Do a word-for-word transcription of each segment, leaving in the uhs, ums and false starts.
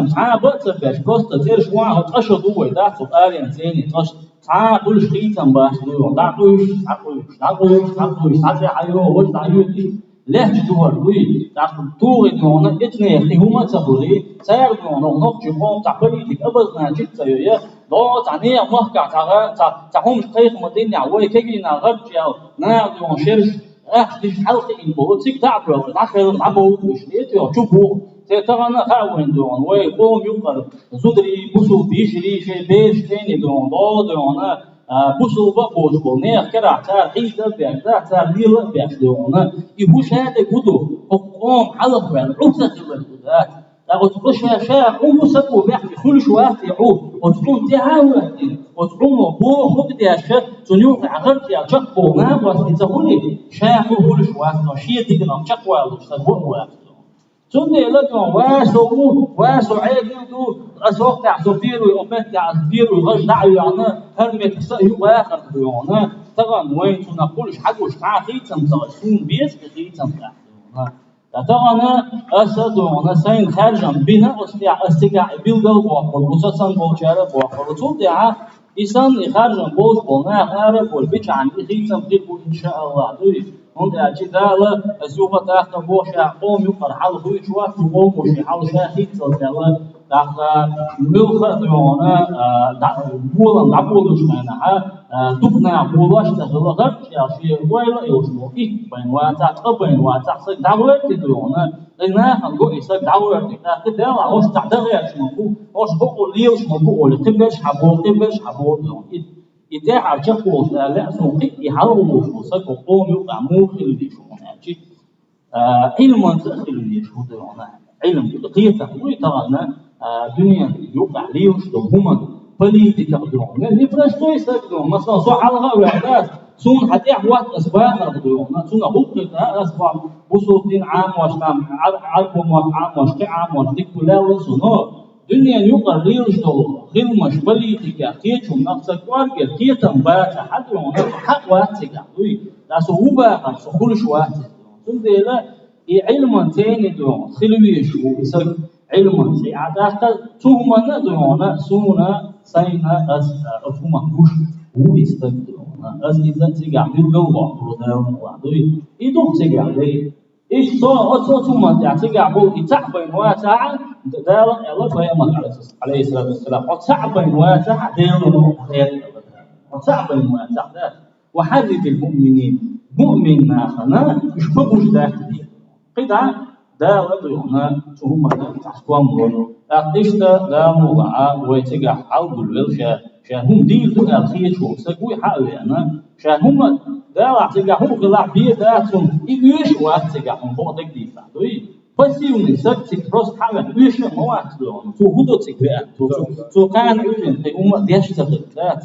Цхьа а бац а беш, просто цӀераш ван хьо ткъа шо ду вай, дац цу къарен цӀене ткъа шо. Цхьа а хуьлуш хийцам бац дуй, дӀакъуьйш, дӀакъуьйш, дӀакъуьйш, дӀакъуьйш, дӀа тӀехьа йо, вож дӀа йоьдуш. Лехча духар дуй, тӀаккха тугӀи дуьхьна, эцнех и хӀума а ца хуьлий, цаьрга дуьхьна нохчий къом цхьа политика обозначить ца йой, догӀа цхьа нехан махкахь цхьа гӀа-, цхьа, цхьа хӀумаш кхайкха ма диннехь, вай кегийна гӀарчаял, наха дуьхьна шераш, ахча диш хьалкхиъна болу, цига таӀа боьлхуш, дӀахаьлла дӀабовлуш, эцо чу боху. Церан тахана хаьа вайна дуьхьна, вай къоман юкъара зударий, бусулба йижарий, шайн бераш цӀене дуьхьна, догӀа дуьхьна, а, бусулба а боцуш болу нехан карахь цара хьийза а беш, да, цара лела а беш дуьхьна. И хӀу ша дерг хӀу ду, хӀокху къоман хьалхаваьлла Ӏу ца хилар ду, дац. Ткъа оцу Ӏу ша, ша Ӏу хӀу саго бехке хуьлуш вац и Ӏу, оцу Ӏун тӀаьхьа а ваьлла, оцу Ӏуно боху хӀума деш, цунна юххехь гӀарчаяьлла чекхболу накъост и ца хуьлий, ша Ӏу хуьлуш вац, но шен диканах чекхвалуш саго а вац. Цундела дуьхьна, ва со ву, ва со Ӏедал ду, аса хӀокху тӀехь со первый, оцу меттехь аса первый гӀаж дӀа а йоьхна, хӀара меттиг са а ю вахарх дуьхьна, тахана вайн цунах хуьлуш хьагуш цхьа а хийцам ца хилча, суна беза и хийцам тӀехь дуьхьна. Ткъа тахана аса дуьхьна, сайна харжам бина оцу тӀехь, аса цигахь и билгал а боккхур бу, со санна болчара а боккхур бу. Цул тӀаьхьа и санна и харжам болуш болу нах ара а болу бичахьна и хийцам хир бу, иншааллахӀ, дуй. ХӀунда аьлча Дала, аса юха а тӀаккха боху, ша къоман юкъара хьал хуьйцуш вац, цу къомо шен хьал ша хийцалц аьлла, тӀаккха муьлхха а дуьхьна, а, дӀа-, болам дӀаболучу хенахь, а, дукха наха болош а ца хилла, гӀарчаяьлла шен ойла а йолуш болу, итт байна вацахь, ткъа байна вацахь, саг дӀагӀоьртий дуьхьна, и нахана го и саг дӀагӀоьртий, тӀаккха Дала хӀорш цхьа дагӀерча ма бу, хӀорш бакъо лелаш ма бу олий, кхин берш хьаболу, кхин берш хьаболу дуьхьна. И И тӀаьхьа чекхволуш аьлла, суна кхин а и хьалха волуш волу саг хӀокху къоман юкъахь муха хила везаш ву хьуна аьлча, а, Ӏилманца а хила везаш ву дуьхьна. Ӏилма кхетам вуй тахана, а, дуьненан юкъахь лелаш долу хӀуманна, политиках дуьхьна. Не простой саг дуьхьна, масала, со хьалха а ваьлла дац, суна хьан тӀехь ватта аса бахарх дуьхьна, цунах хӀуттуьйту аса боху, бусулба дин Ӏамош, там, Ӏар-, Ӏарбо мотт Ӏамош, кхин Ӏамош, дика ду лелла суна. Дуьненан юкъара лелаш долу хиламаш, политика, кхечунах ца кӀоргера кхетам бацахь, хьан дуьхьна, хьан вац цигахь, дуй? Ткъа со ву бахарх, со хуьлуш вац иза дуьхьна. Цундела и Ӏилманца дуьхьна хила везаш ву и саг, Ӏилманца и Ӏа тӀаккха, цу хӀуманна а дуьхьна, суна, сайна, ас, а, оцу хӀуманна гуш ву и стаг дуьхьна. Ас иза цигахь билгал а боккхур ву Дала мукъалахь, дуй? И ду-кх цигахь, дуй? Иштта со оцу, оцу хӀуманна тӀехь цигахь болу и цхьаъ байна вацахь, Дала аьлла пайхамар, алейхиссалату вассалам, хьо цхьаъ байна вацахь, Делан хьехар. Хьо цхьаъ байна вацахь, да? Ва хьарридил муъминин. Муъмин нахана уьш бан гуш дац те. КхидӀа Дала дуьхьна цу хӀуманна цхьа стом ло. ТӀаккха иштта Дала мукъалахь вай цигахь хьалгулвелла ша, ша хӀума дийр ду аьлла хеташ волу саг вуй хьа а веана, ша хӀума, Дала цигахь хӀума хилахь бен дац цунна, и оьшуш а вац цигахь, хӀума бакъдерг дийцахь, дуй? Пассивный саг цига просто хьа а веана, оьшуш а ма вац дуьхьна. Цо хӀун до цига веана? Цо, цо, цо кхана уьйрина тхайн хӀума а деш ца хилла, дац?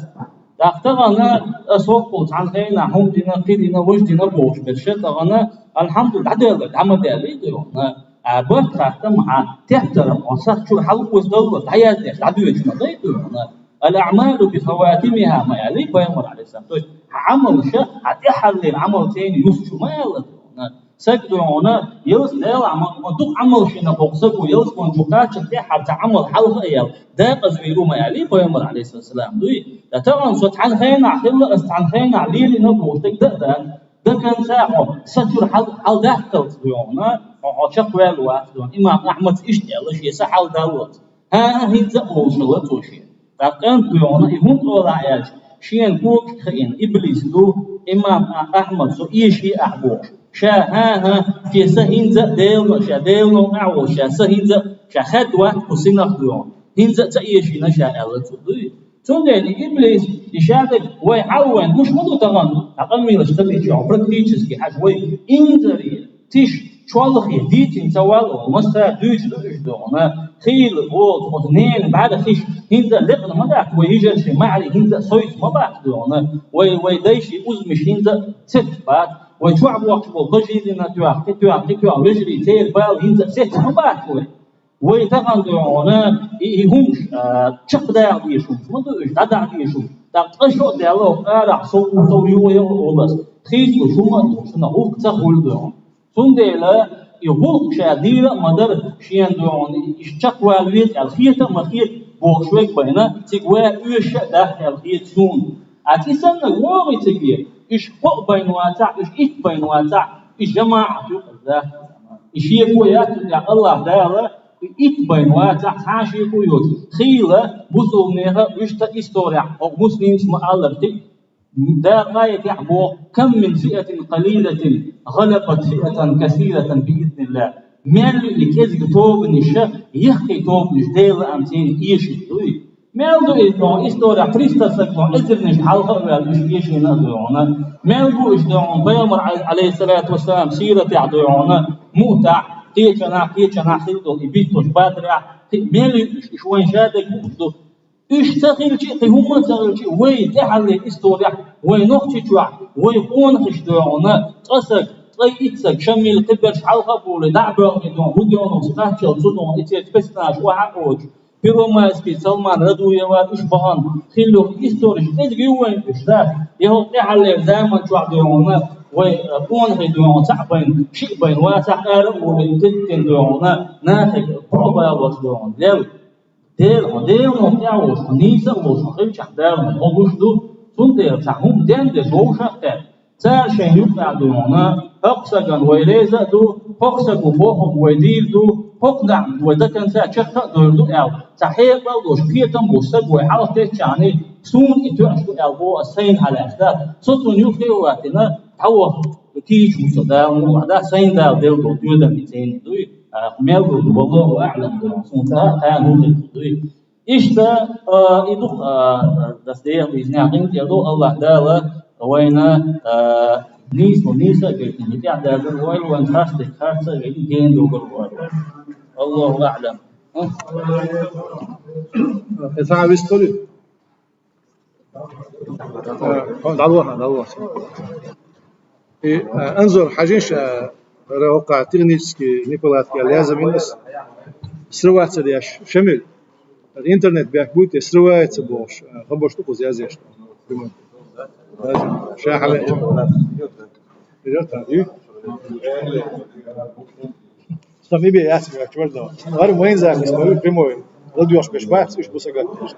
ТӀаккха тахана аса хӀоккхул цхьана хенахь хӀума дина, кхин дина, важа дина бохуш берш а тахана, алхьамдулиллахӀ, дӀадаьлла, дӀа ма даьллий дуьхьна. А барт хаттам хьан тептарам хьо сах чуьра хьалаозадаллалц дӀаяздеш, дӀадоьдуш ма дай дуьхьна. Ал-аъмалу би хаватимиха ма аьллий пайхамар, алейхиссалам. То есть хьан Ӏамалша, хьан тӀаьххьарлера Ӏамал цӀена юсучу ма аьлла дуьхьна. Саг дуьхьна, ялс Дала ма, ма дукха Ӏамал шина боху саго, ялсамани чу кхаччалц тӀаьххьара цхьа Ӏамал хьалха а яьлла, декъаза вийр ву ма аьллий пайхамар, алейхиссалам, дуй? Ткъа тахана со цхьана хенахь хилла, аса цхьана хенахь лелийна бохуш дерг дан а дан, до конца хьо са чуьра хьал-, хьалдаккхалц дуьхьна, хьо, хьо чекхваьлла вац дуьхьна. Имам Ахьмада иштта аьлла, шен са хьалдаллалц. ХӀан-хӀа, хӀинца а олуш хилла цо шена. Ткъа кӀант дуьхьна, и хӀунда олахь аьлча, шена когашка хиъна иблис ду, имам А-, Ахьмад, со эший ахь бохуш. Ша, хӀан-хӀа, шен са хӀинца а Делан, ша Делан къахь волуш, ша са хӀинца а, ша хаьдда вац кху синах дуьхьна. ХӀинца а ца эшийна ша аьлла цо, дуй? Цундела и иблис, и шадерг вай хьалавайн гуш ма ду тахана, хьан къамелаш ца мичахь, практически хьажа вай инзаре, тиша, чолхе дийцина ца валло, массара дуьйцуш ду уьш дуьхьна, хийла, воцу, оцу ненан бӀаьрахиш хӀинца а лекъна ма дац, вай йижарши маьхьарий хӀинца а совца ма бац дуьхьна, вай, вай дайши узамаш хӀинца а цец бац, вай чохь бохкуш болу пажирина тоьхна, кхин тоьхна, кхин тоьхна, вежарий церан бала хӀинца а цец ма бац вай. Вай тахана дуьхьна и, и хӀумаш, а, чекхдаккха дезаш хӀумаш ма ду уьш, дӀадаккха дезаш хӀумаш. ТӀаккха ткъа шо а даьлла хӀокху арахь сов, сов юха а йо олу аса. Хийцалуш хӀума а ду, шуна гӀуллакх ца хуьлу дуьхьна. Цундела И гӀуллакх ша дийла а ма дара, шена дуьхьал иштта чекхвала веза аьлла хета а ма хета, бохуш верг а байна, цига ван оьшуш а дац аьлла хета суна. Ткъа и саннарг вогӀий цига? Уьш кхоъ байна вацахь, уьш итт байна вацахь, и жамаӀат ю-кх иза. И шеко яц цу тӀехь, АллахӀ Дала, и итт байна вацахь, цхьа а шеко йоцуш. Хийла бусулба нехан вуьшта исторехь, хӀокху муслимца ма-аллара, кхин а Дала аятехь боху: «Кам мин фиатин къалилатин гӀалабат фиатан касиратан биизниллахӀ». Мел ю и кӀезиг тобанаш, яккхий тобанаш Делан лаамца эшийта дуй. Мел ду иза дуьхьал исторехь, триста саг дуьхьал эзарнаш хьалха а ваьлла, уьш эшийна а дуьхьал. Мел бу уьш дуьхьал, пайхамар, Ӏалайхиссалату вассалам, сиратехь дуьхьал, Муътахь, кхечанхьа, кхечанхьа хилла долу и битталш, Бадрахь, кхин а мел ю уьш, уьш вайн шадерг бууш ду. Уьш ца хилча а, кхин хӀумма а ца хилча а, вай тӀаьххьарлера исторехь, вай Нохчийчохь, вай къонахаш дуьхьал, ткъа саг, ткъе итт саг, шаммил кхиберш хьалха а болий, дӀа а боьлхий дуьхьал, хӀун дуьхьал кхаччалц цу дуьхьал, и церан спецназаш охьа а кхочуш, Первомайский Салман Радуеван уьш бахана хилла йолу истореш кӀезиг ю вайн уьш, да? Я хӀокху тӀаьххьарлера заман чохь дуьхьал, вай, э, къонахий дуьхьал, цхьаъ байна, шиъ байна, вацахь ара а волий, теттина дуьхьал, нахе пхьо балош дуьхьал, лел. Дела, хьо Делан тӀехь а волуш, хьо нийса а волуш, хьо хилчахь Дала хьо гуш ду, цундела цхьа хӀума дендеш вовшах а кхетта. Цара шайн юкъахь дуьхьал, хӀокху сагана вай реза а ду, хӀокху саго бохург вай дийр ду, хӀокху нахана вай даканца чекх а дойр ду аьлла, цхьа хьекъал а долуш, кхетам а болуш саг вай хьалха теттачхьана, суна и тоьаш ду аьлла боху ас сайна хьалаьцна, да? Со цунна юххе а ваьттина, дӀавахана кийча ву со Дала мукъ лахь, да, сайна Дала делла долу тоьдам и церан дуй. А, мел ду, валлаху аӀлам, ду, суна цхьа а кхана хӀун хир ду дуй. Иштта, а, и ду-кх, а, дас Делан иза некъ гӀинтӀера ду, АллахӀ Дала вайна, а, нийса, нийса а гайтина, и тӀаьхьа дагар войла, вайн харц дерг харц а гайтина, гена догар войла. Аллаху аӀлам. Хм? Э, цхьа а вистхуьлу? Э, хьо дӀалоха, дӀалоха. И, э, Анзор, хьажийша, э, хӀара хӀокху технический неполадка аьлла яздина ас. Срываться деш, Шамиль. Интернет бехк буй те, срывается бохуш, э, хабарш ду кхуза язъеш. Ша хьавеача. Идёт, а? Ю? Стам и бе яц, чуваш да. Вар вайн запись, вар прямой. Ладёш пеш бац, уьш бу сагатдеш.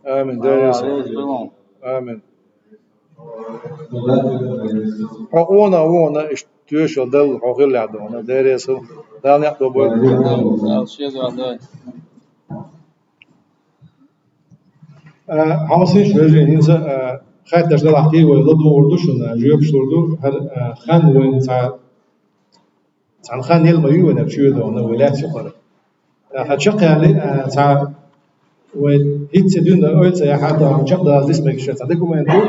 Амин. Дела реза. Амин. Хьо къона а вона, иштта тоьшалла далла хьо хиллехь дуьхьал. Дела реза. Дала некъ добойла. Э, хьовсийша, вежарий, хӀинца, э, хаттарш делахь, кхин вай ладугӀур ду шуна, жоьпаш лур ду, хӀара, э, хан вайна цхьа, цхьана хан елла ма ю вайна чоь дуьхьал, вай лаьцна ю хӀара. Э, хьан чекхъяьлли, э, цхьа вай хӀинцца дуьйна ойла ца яхьа, тахана чекхдалаза дисмегаш цхьа документ ду.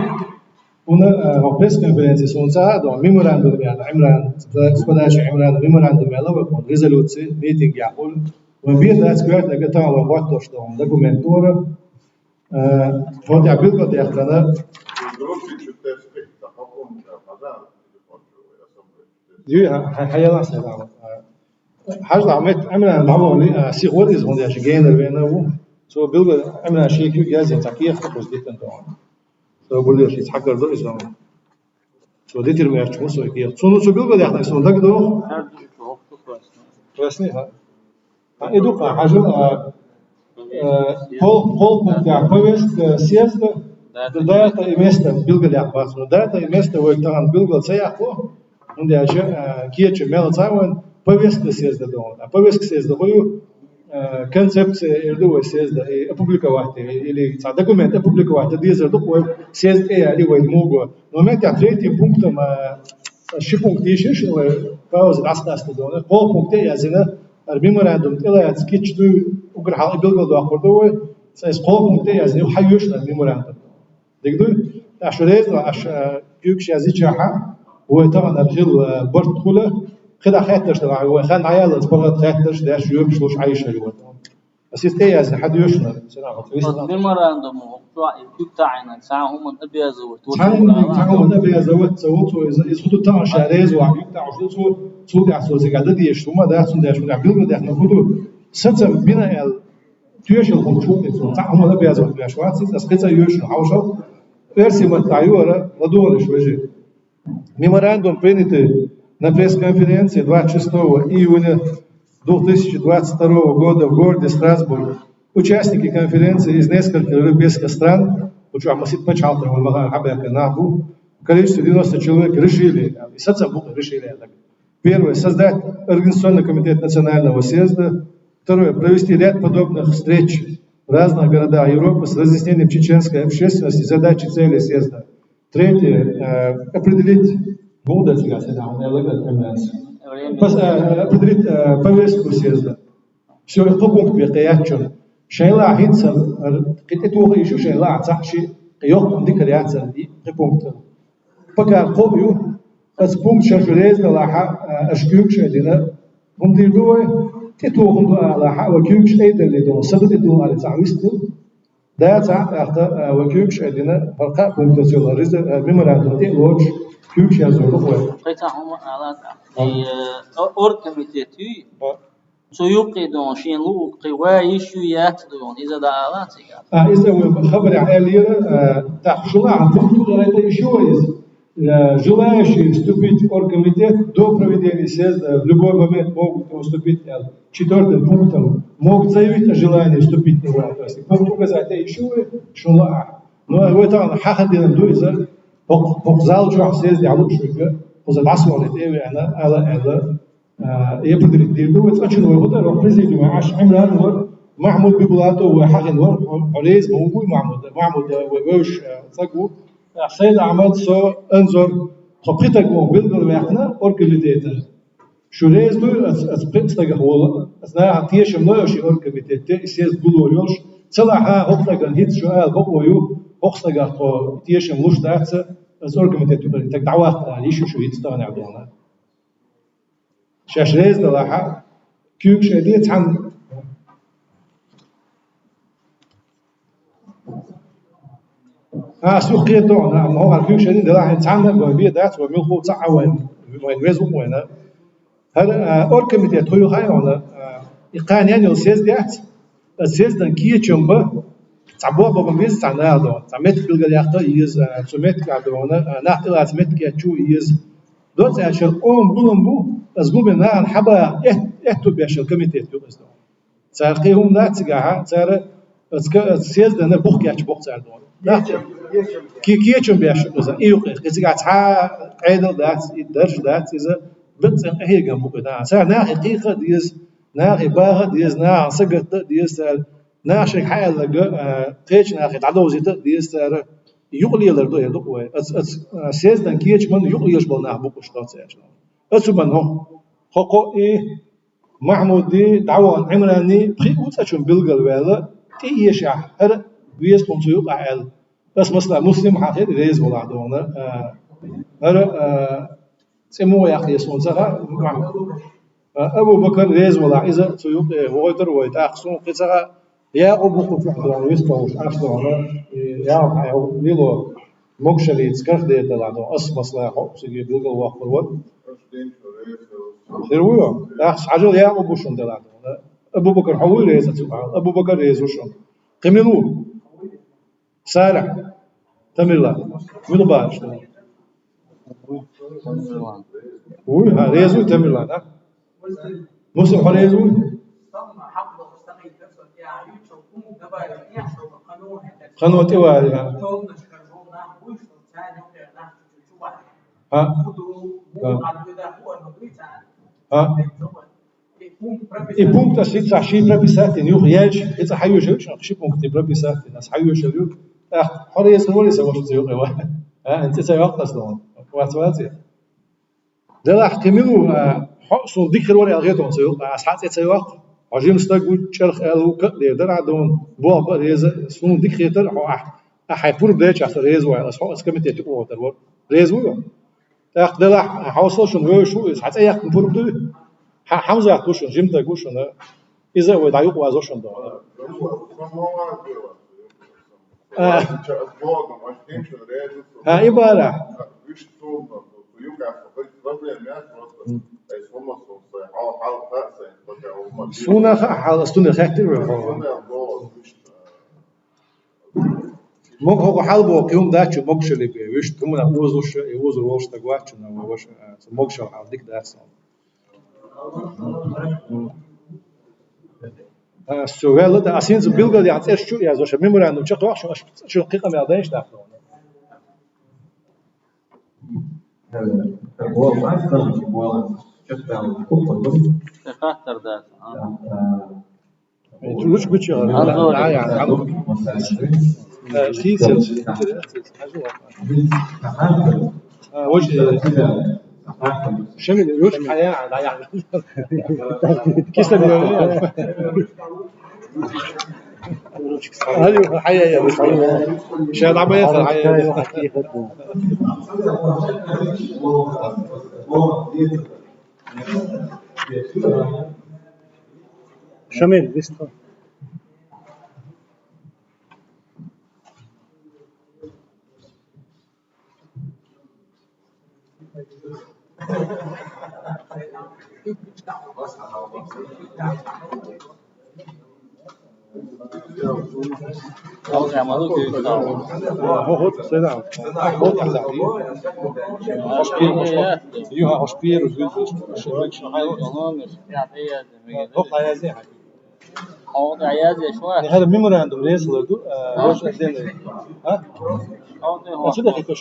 ХӀуна, э, хӀокху пресс-конференци суна цхьа а ду, меморандум яьлла, Ӏимран, с подачи Ӏимрана меморандум яьлла, вай хӀуна резолюци, митинг яхула. Вайн бен дац коьртаниг а тахана вай хӀоттош долу документ тӀера, э, тхо тӀехь билгалдаьккхина. Ю, хьан, хьан, хьан ялахь сан дала. Хьажал, Ахьмад, Ӏимран дӀавахана, а, сиха вара иза, хӀунда аьлча генара вена ву. Цо билггал Ӏимран шеко яздина, цхьа кехат кхуза дитина тахана. Цо гулдеш иза хьакар ду иза. Цо дитира мерч ву со кехат. Цунна цо билггал яхна, сон дагадогӀу. Красный, ха? А, и ду-кх, хьажал, а, э, пол-, полпунктехь повестка съезда, дата и место билгалъяьккха бац. Ну, дата и место вай тахана билгал ца яьккхо, хӀунда аьлча, э, кеча мел ца вайн повестка съезда доху. А повестка съезда хӀун ю, э, концепция эр ду вай съезда, и опубликовать, или цхьа документ опубликовать дезар ду вай съезд тӀе яли вай муго. Но меттехь третий пунктом, э, ши пункт йиш йиш, вай пауза дӀасадаста доху. Кхо пункт тӀе яздина, ХӀара меморандум тӀелаьцна кийча дуй, уггар хьалха билгалдоккхур ду вай, сан иза кхо пункт тӀе яздина ю, хьан йоьшу сан меморандум. Дика дуй? Аша реза, аша куьйгаш язъяьчахьа, вай тахана хила барт хул, кхидӀа хеттарш дала, вай хан дӀаяллалц паргӀат хеттарш деш, жоьпаш луш Ӏайша йода. Ас иза тӀе язъяь, хьадоьшуш, сенах вист. Вот меморандум, вот, и куьг таӀийна, цхьа хӀуман обязывать, вот, цхьа хӀуман, цхьа хӀуман обязывать, ца вуцу, иза, иза хӀуду тахан ша реза ваха, куьг таӀуш ду цо, цул тӀехьа цо цига дадеш, хӀума дац, цун деш, хӀума билгал деш, но хӀуду, сацам бина аьл, тоьшал хӀума чу тӀе цо, цхьа хӀуман обязывать веш вац, иза, ас кхин цхьа йоьшуш, хьовшал, эрси матта юара, ладогӀалаш вежи. Меморандум, принятый на пресс-конференции двадцать шестого июня две тысячи двадцать второго года в городе Страсбург, участники конференции из нескольких европейских стран, учу масит пачхьалкхе вай махан хьабаьхка нах бу, в количестве девяносто человек решили, и саца бу решили, так. Первое, создать Организационный комитет Национального съезда. Второе, провести ряд подобных встреч в разных городах Европы с разъяснением чеченской общественности задач и целей съезда. Третье, э, определить, бугда цига седа, он я лыгат эмнас. Время. Пос-, э, определить, э, повестку съезда. Всё, кхо пункт бе кхаяччун. Шайла хӀинца, э, кхи тӀе тоха ишу шайла цахши, кхи йохкун дикар яцан, и кхи пункт. Пока кхо ю, ас пункт шашу реза далахьа, э, аш куьгаш а дина, хӀун дийр ду вай, тӀе тохун ду алахьа, ва куьгаш айдалли ду, саба тӀе ду али цахь висту. Да, цхьаъ тӀаккха, а, вай куьйгаш а дина, паркха а пунктаца йолу реза-, а, меморандум тӀе а лоцуш, куьйгаш язлур ду вай. Кхин цхьа хӀума ала тӀаккха. А. И, э, о-, оргкомитет юй? А. Цу юккъе дон шен луъург кхин вай йиш ю яц дон, иза дан ала цига? А, иза вай хабарехь аьллера, а, тӀаккха шуна а пункт ду, это ещё из. Э, желающие вступить в оргкомитет до проведения съезда в любой момент могут его вступить, э, четвёртым пунктом, могут заявить о желании вступить в него. То есть пункт указать, э, ещё вы, шула. Но в этом хахадинам ду иза, пок-, пок зал чохь съезде а луш вига, кхуза дӀасоле тӀе а веана, ала, ала, э, я определить дийр ду, вай цӀа чу вай гӀо дара, президиуме Ӏаш Ӏимран вара, Махьмуд Бибулатов вай хьахина вара, хьо, хьо реза ма ву Махьмуд, Махьмуд, э, вай вевзаш, э, цӀа ву. Сайд-Ахьмад, со, Анзор, тхо пхи стаг ву билгалваьккхина оргкомитета. Шу реза дуй, ас, ас пхи стагах волу, ас наха тешам ло ши оргкомитет, и съезд гулор йолуш, ца лахьа хӀокху стагана хӀинца шу ала бакъо ю, хӀокху стагах тхо тешам луш дац, ас оргкомитет тӀе стаг дӀаваккха ала, йиш ю шу хӀинца тахана дона. Шаьш реза далахьа, куьйгаш а де цхьаьна. А, ас юха кхета догӀу, амма хӀокхара куьйгаш а дина делахь, цхьаьна а вайн бен дац, вай муьлхха а ца Ӏа вайн, вайн веза ву вайна. ХӀара, а, оргкомитет хӀун ю хаьий хьуна, а, и кхана ян йолу съезд яц, ас съездан кечам бан, цхьа боху бан беза цхьа наха догӀу, цхьа меттиг билгалъяккха а еза, а, цу меттигахь догӀу, а, нах тӀелаца меттиг ечу а еза. Доцца аьлча, шара къоман гулам бу, ас гуламан нахана хьаба эт-, этту беш йолу комитет ю ас догӀу. Цара кхин хӀума дац цигахь, цара ас ка-, ас съездана бух кечбо боху цара догӀу. Кечам, кечам. Ке-, кечам беш ю иза, и юкъе. Кхин цигахь цхьа а къайдал дац, и дарж дац, иза баццан къахьегам бу кхин нахана. Цара нахе кхайкха а деза, нахе баха а деза, нахана сагатта а деза цара. Наха шайга хьаалларг, а, кхечу нахе дӀадовзийта а деза цара, юкъалелар ду, эр ду-кх вай. Аца, аца, а, съездан кечаман юкъалелаш болу нах бу-кх уьш, доцца аьлча. Ацу бан хӀо, хӀо кхоъ и, Махьмуди, дӀавахана Ӏимрани, пхи а ву цӀа чун билгалваьлла, тӀе а ешахь, хӀара веза тхуна цу юкъахь аьлла. Аса, масала, Муслим хьан хир реза волахь дона, а, хӀара, а, цӀе муха яккха еза хьуна ца хаьа, а, Абу-Бакар реза валахь, иза цу юкъе вогӀуьйтур вай, тӀаккха суна кхин ца хаьа, Якъуб ву кху чохь догӀу, вистхуьлуш, Ӏаш догӀу, и Якъуб хьайн лело, могушаллица карх дер делахь догӀу, ас, масала, хьо цига билгалвоккхур вара. Хир ву йо? ТӀаккха хьажал Якъуб ву шуна делахь догӀу. Абу-Бакар хьо вуй реза цу хьал? Абу-Бакар реза ву шуна. Кхин мила ву? Салахь. Тамерлан. Мила бахаш ду? Вуй, хьан реза вуй Тамерлан, а? Муслим, хьо реза вуй? Кхано тӀе вари, хьан. Хьан? Хьан? И пункт аса хӀинца ший прописать йина юха яьлча, хӀинца хьайоьшур ю, шуна ши пункт прописать йина, аса хьайоьшур ю. ТӀаккха хьо реза хир варий сан ваша цу юкъе ван? А, хӀинца ца йоккху аса догӀу. Вац, вац. Делахь кхин мила ву, а, хьо суна дика хир вара аьлла хетара цу юкъе, аса хьан цӀе ца йоккху? Хьо жима стаг ву, чӀарх аьлла ву, кхин а дер дара хьан догӀу, болх бан а реза, суна дика хетара хьо ахь. А хьайн пурба дечахь, со реза ву, ас хьо, ас комитете юкъа вахар вара. Реза ву хьо? ТӀаккха делахь, хьовсал шуна, вевзаш ву иза, хьан цӀе яьккхина пурба дуй? Хьа-, Хьамзат ву шуна, жимтаг ву шуна. Иза а вай дӀа юкъа вазо шуна догӀу. А. А, и бара. Суна хаьа хьал, ас дуне хаьттира вай хьо. Мог хӀокху хьалабоху кхин хӀума дац, могушалла бен, вуьшта хӀуманах озалуш, и оза волуш стаг вац, на ваша, а, цу могушалла хьал дика дац. А, со ваьлла, да, ас хӀинца билггал яхьа цӀераш чу а яздо, ша меморандум чекхдоккхуш, аша шуна кхин къамел дайша даккха. Хаттар дац, а? Лучше бы чего? Анзор. Да, я, там. Э, сидите. А, очень. Шамиль, ручка, а я, да, я. Кисло. Алло, хьая, я, шаьда баьхар, хьая. Шамиль, вистхо. Хьо дӀаязъеш вац? ХӀара меморандум реза лар ду, а, ваш отдельный. А? Отсюда хочу.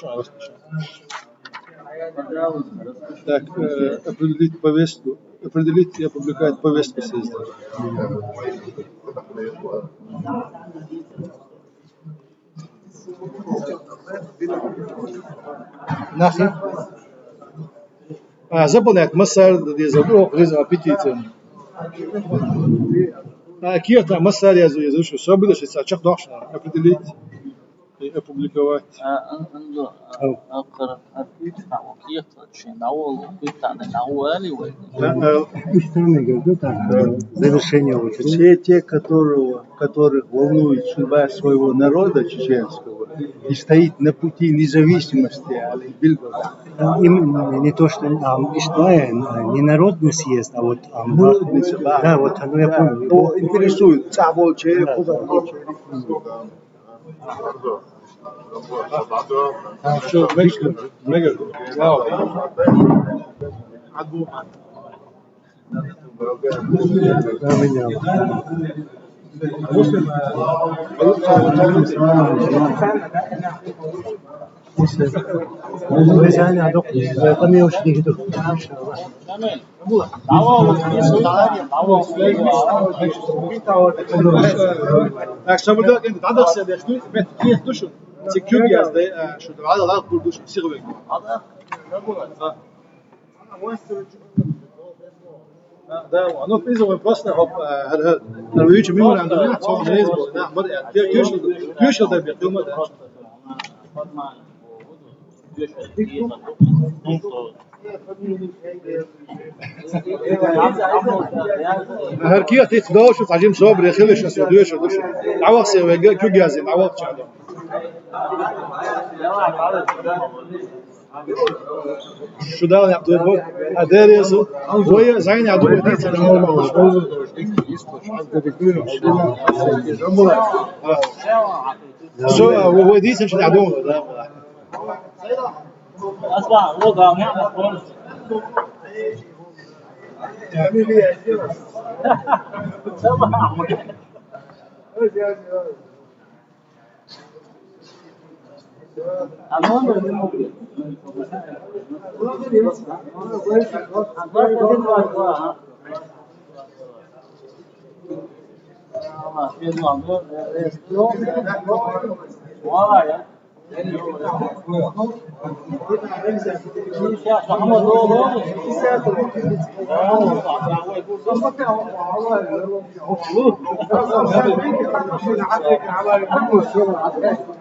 Так, э, определить повестку, определить и опубликовать повестку съезда. Нахи. А, заполнять массар деза, о, реза петицию. А, кехатахь массар язду, язду, что собере сейчас чекхдоккхуш, определить и опубликовать. А, ан-, ан-, а, а, кхара, а, кхара, кхара, шен дӀаволу, кхуьттахь дӀаволу али вай? Да, э, Уж самое, говорю, так, э, завершение очереди. Все те, которого, которых волнует судьба своего народа чеченского и стоит на пути независимости, али билггал. Э, именно не то, что, а, ишта, э, не народный съезд, а вот, а, Народный съезд, да, да, вот, ну, я понял. Кого интересует, цхьа волча, да, куда волча. А, всё, мега, мега, вау. Так, шабарда кӀен дӀадахсий деш дуй, метта кехат ду шуна. Цигахь куьг яздай, а, шу дӀа ла гур ду шуна, сиха вега. А, да, ну, иза вайн просто, хоп, а, хӀара, хӀара, хӀара вуьйчу меморандум яц, цо реза бу, нах бара, а, те, куьйшал, куьйшал дай бе, хӀума да. ХӀара кехат хӀиттадолуш, цхьа жима собаре хила, аса доьшур ду шу. ДӀавахсий вега, куьг язйина, дӀавахча. Шу Дала некъ дойла, а, дерриза, вай зӀене а дуьхьал дийцина. Со, а, вай дийцина шу а дуьхьал, да.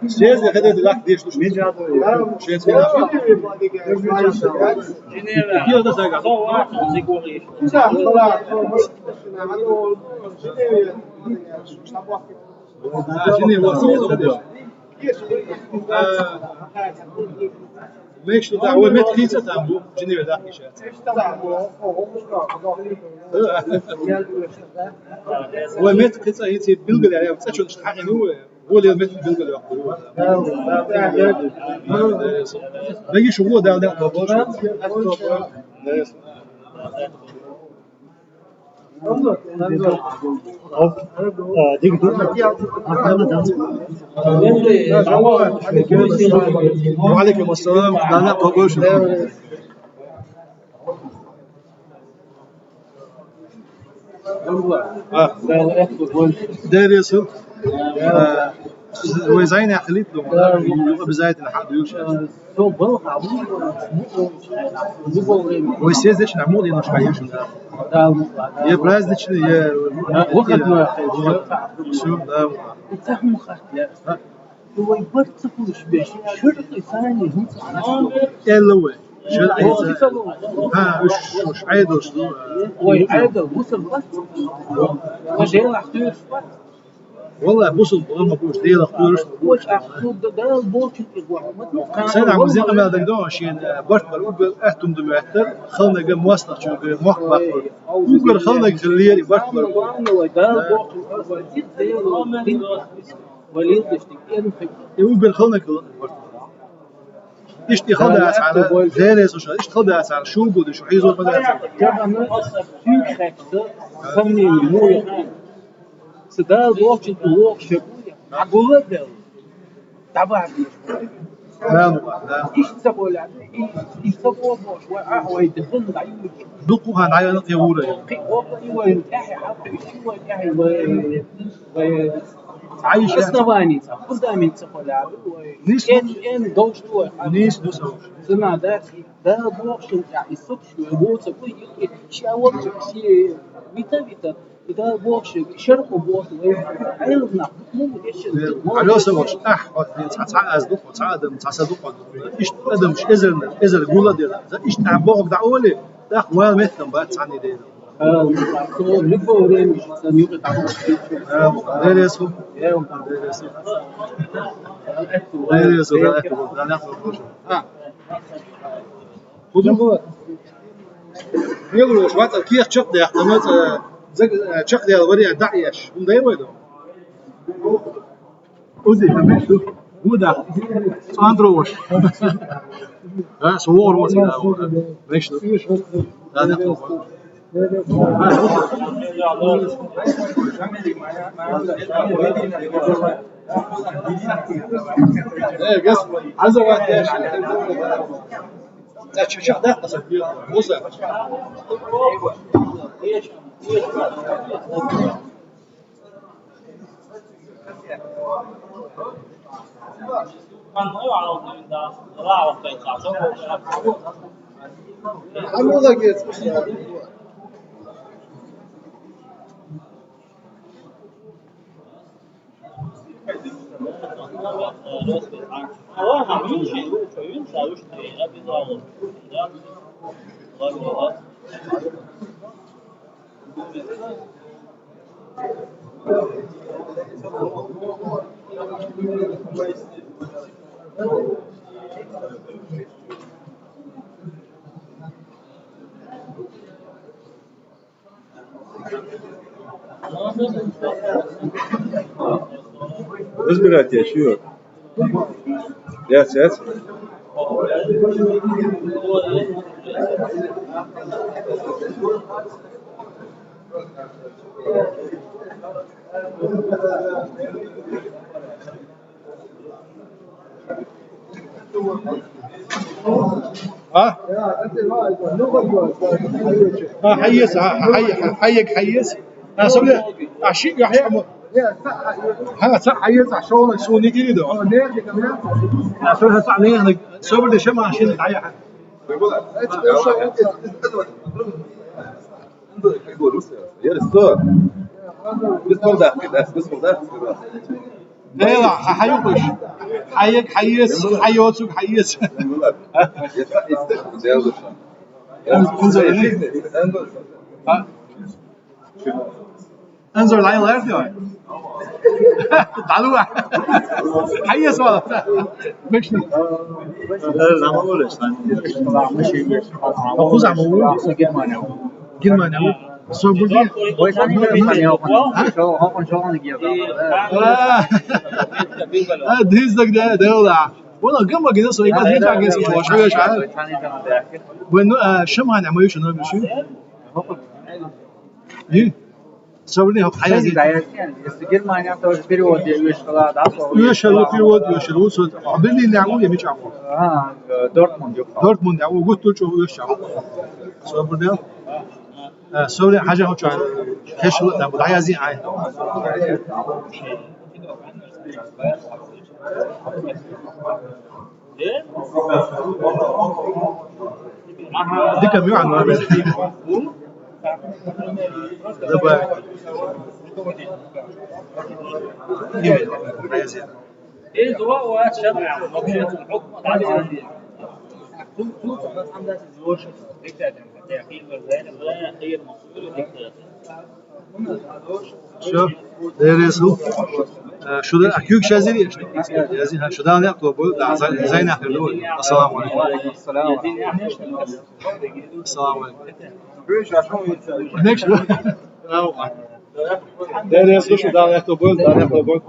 Съезд хадад лак деш туш мин жадо. Шесть минут. Кио да сага. Жени, вот, вот, вот. А, мешта да, вай мет кхийца там бу, жени ве да киша. Вай мет кхийца, хици билгал я, цачун хагину вай. Вай мет билгал я. Беги шугу да, да, да, да. Ва алейкум ассалам. Дана побольше. А, Дересу. А, вай зайна хилит, думаю, обязательно хадуш. Вай съездишь на море, немножко, конечно, да. Да, ну, ладно. Я праздничный, я... Да, выходной. Всё, да. И так мы хотели. А? Вай барт ца хулаш беш, шуьркъи сани, хӀунца хулаш. Элла вай. Шуьркъи ца. Ха, уж, уж, айдош, ну. Вай, айдо, мусор барт. Вай, Делах туьрш барт. Валлай, бусул, валлай, бусул, Делах туьрш. Вай, ахтуд да, Дала болчун игуа. Сен ахму зекъа мел дагдо, шин, э, барт бар, угар ахтум да меттер, халнага мостах чуга, мох бахур. Угар халнага хилер, барт бар. Вай, Дала болчун, вай, дит, Дела, дит. Валил деш дик, эн хек. Э, угар халнаг хилар. Ишт и халда асара, зере суша, ишт халда асара, шу гуди, шу хизо халда асара. Жагана сюк хекса, самни муя. Сада лохчи, лохчи. Агула дел. Таба. Да, да. Ишт саболя, ишт, ишт сабо бош, ва, а, ва, дехун, да, ю. Дукухан, айана, кевура. Ки, опа, и, ва, ахи, ахи, и, ва, ахи, ва, ва. Айша. Основание, фундамент ца холяду, ой. Нис эн, эн должен, ой. Нис, нис, ой. Зна, да, да, Бог, что я и суд, что я вот, что я, что я вот, что я, вита, вита, и да, Бог, что я, шарку, Бог, ой. Ай, на, ну, я сейчас, Алёса, вот, ах, вот, ца, ца, аз дух, ца, адам, ца, ца, дух, вот. Ишт, адам, эзер, эзер, гула, да. Ишт, а, Бог, да, оли, да, вал, меттам, ба, ца, не, да. Э, то любое время, что не, да. Э, Дересу. Э, Дересу. Дересу, да, да, да, да. А. Худо. Мелуш, вата, кех чакх дяхта, ну, э, заг-, э, чакх дял вариант, да, еш. Хундай вайду. Узи, худа. Андрош. А, сувор, вот, да, вот. Мешну. Да, да. Э, газ, аза ват, я. Да, чё, чё, да, Муса. Разбирать я, чё? Я сядь. А? А, حيس، а, حي-، حي-، حيك حيس. А, سمعت؟ А, شيء يحكمه. ХӀа, цхьа хьаэца, шолгӀа суна дийри ду. Аса хьа цхьа лехнаг, собар де шаман шин дӀаяхьа. Дела, хьа хьаюкъуш. Хьаег, хьаес, хьайоцуг, хьаес. Кунзор, кунзор. Анзор, лай лерти ой. Далуа. Хьаес вала. Мешни. Ахуз аму. Германия. Германия. Собуди. Ой, сами Германия. Шо, хокон шо, он гия. А, диз даг да, да, да. Вона гама гина со, има гина гина со, шо я ша. Bueno, а, шаман аму шо на миши. И? Собрни хьо хьаязи. Если Германия тоже перевод, я вещь была, да, слово. Уьш хӀара перевод, уьш хӀара, со Берлин дӀа ву, я мича ву? А, Дортмунд, ё. Дортмунд дӀа ву, гуттар чӀоагӀа уьш чӀоагӀа. Собрни. Э, собрни хьажа хьо чӀоагӀа. Хеш ла, да, дӀаязи ай. Дика мю ан вабе. Добавить. Именно. Поэзия. Всё. Дерезу. Э, шуда, а кюк шазири? Язи, ха, шуда не то бу, да, зай-, зайна хирду. Ассаламу алейкум. Ассаламу алейкум. Next. Дерезу, шуда не то бу, да, не то бу.